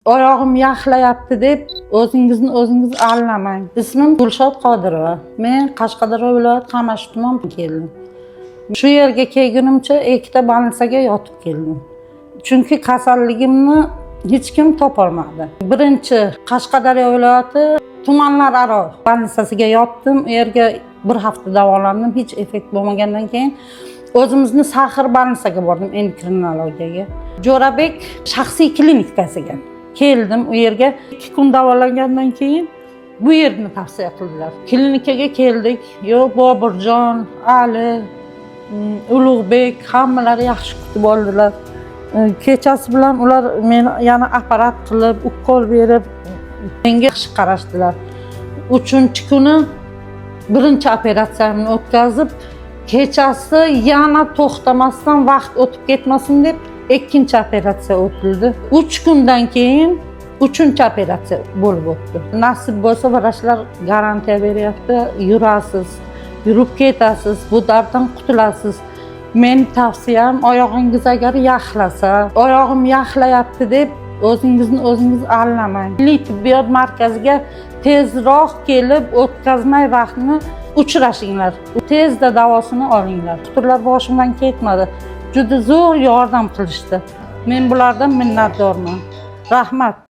Oyog'im yaxlayapti deb o'zingizni o'zingiz aldamang. Ismim Gulshod Qodirova. Men Qashqadaryo viloyati Qamashi tuman keldim. Shu yerga kelgunimcha ikkita больница ga yotib keldim. Chunki kasalligimni hech kim topolmadi. Birinchi Qashqadaryo viloyati tumanlararo больница siga yotdim. U yerga bir hafta davolandim, hech effekt bo'lmagandan keyin o'zimizni Saxir больница ga bordim, endokrinologiyaga. Jo'rabek shaxsiy klinikasiga keldim. U yerga 2 kun davolangandan keyin bu yerni tavsiya qildilar. Klinikaga keldik. Yo'q, Boburjon, Ali, Ulug'bek, hammalari yaxshi kutib oldilar. Kechasi bilan ular meni yana apparat qilib, ukol berib, menga yaxshi qarashdilar. Uchinchi kuni birinchi operatsiyamni o'tkazib, kechasi yana to'xtamasdan, vaqt o'tib ketmasin deb ikkinchi operatsiya o'tildi. 3 kundan keyin uchinchi operatsiya bo'lib o'tdi. Nasib bo'lsa, vrachlar garantiya beryapti, yurasiz, yurib ketasiz, bu darddan qutulasiz. Meni tavsiyam, oyog'ingiz agar yaxlasa, oyog'im yaxlayapti deb o'zingizni o'zingiz aldamang. Milliy tibbiyot markaziga tezroq kelib, o'tkazmay vaqtni, uchrashinglar, tezda davosini olinglar. Doktorlar boshimdan ketmadi, juda zo'r yordam qilishdi. Men bulardan minnatdorman, rahmat.